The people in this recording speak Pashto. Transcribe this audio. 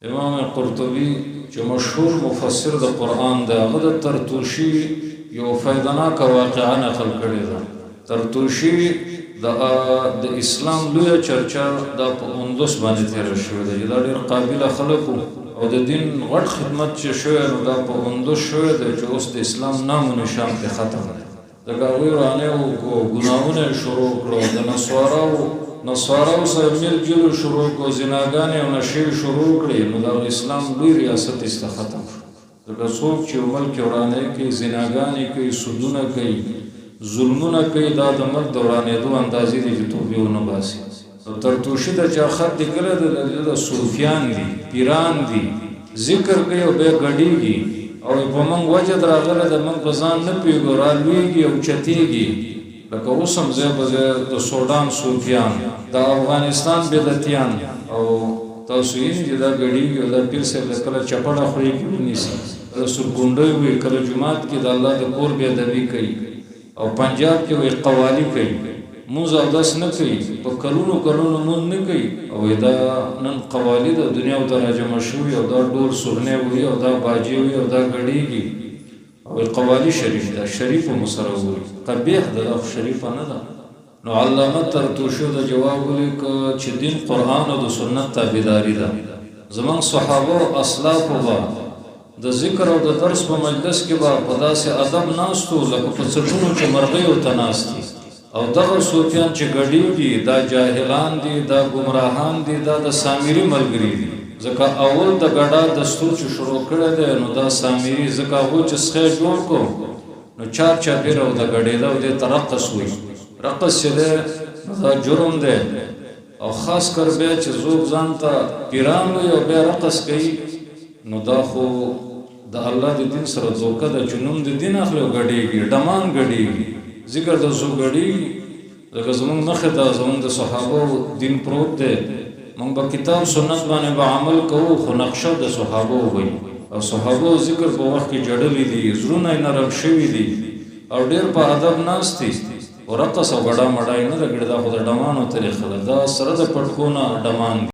امام قرطبي چې مشهور مفسر د قرآن دی، هغه د ترتوشي یو فایدناکه واقعه نقل کړې ده. ترتوشي د اسلام لویه چرچه دا په اندلس باندې تېره شوې ده، چې دا ډېر قابله خلک وو او د دین غټ خدمت چې شوی نو دا په اندلس شوی دی، چې اوس د اسلام نام و نشان پرې ختم دی. ځکه هغوی ورانۍ وکړو، ګناهونه یې شروع کړو، د نصاراو سره میل جل یې شروع کړو، زناګانې او نشې یې شروع کړې، نو دغه اسلام لوی ریاست ایسته ختم شو. ځکه څوک چې یو ملک کې ورانۍ کوي، زناګانې کوي، سودونه کوي، ظلمونه کوي، دا د ملک د ورانېدو اندازې دي چې توبې ونه باسي. نو ترتوشي د چا خط لیکلی دی، د ده صوفیان دي، پیران دي، ذکر کوي او بیا ګډېږي او په موږ وجد راغلی دی، موږ په ځان نه پوهېږو، رالوېږي او چتېږي. لکه اوس هم ځای په ځای د سوډان صوفیان، د افغانستان بدعتیان، او تاسو یې چې دا ګډېږي او دا پیر صاحب له کله چپړه خولې کې ونیسي، کله سرکونډۍ وي، کله جومات کې د الله د کور بې ادبي کوي، او پنجاب کې وایي قوالي کوي، مونځ اودس نه کوي، په کلونو کلونو مونځ نه کوي، او وایي دا نن قوالي ده، دنیا ورته راجمع شوي، او دا ډول سرنی وهي، او دا باجې وهي، او دا ګډېږي، او وایي قوالي شریف ده، شریف مو سره وګوري، قبیح ده، دا خو شریفه نه ده. نو علامه ترتوشي د جواب ولیکه چې دین قرآن او د سنت تابعداري ده. زمونږ صحابه او اسلافو به د ذکر او د درس په مجلس کې به په داسې ادب ناست وو لکه په څټونو چې مرغیو ته ناست دي. او دغه صوفیان چې ګډېږي دا جاهلان دي، دا ګمراهان دي، دا د سامري ملګري دي. ځکه اول د ګډا دستور چې شروع کړی دی نو دا سامري، ځکه هغوی چې سخی جوړ کړو نو چار چاپېره ورته ګډېده او دې ته رقص وایي. رقص چې دی نو دا جرم دی، او خاص کر بیا چې څوک ځان ته پیران وي او بیا رقص کوي نو دا خو د الله د دین سره دوکه ده، چې نوم د دین اخلي او ګډېږي، ډمان ګډېږي، ذکر ته څوک ګډېږي؟ ځکه زمونږ مخې ته زمونږ د صحابو دین پروت دی، مونږ به کتاب سنت باندې به عمل کوو، خو نقشه د صحابو وي، او صحابو ذکر په وخت کې جړلي دي، زړونه یې نرم شوي دي او ډېر په ادب ناست دي، خو رقص او ګډا مډا یې نه ده کړې. دا خو د ډمانو طریقه ده، دا سره د پټکو نه ډمان دي.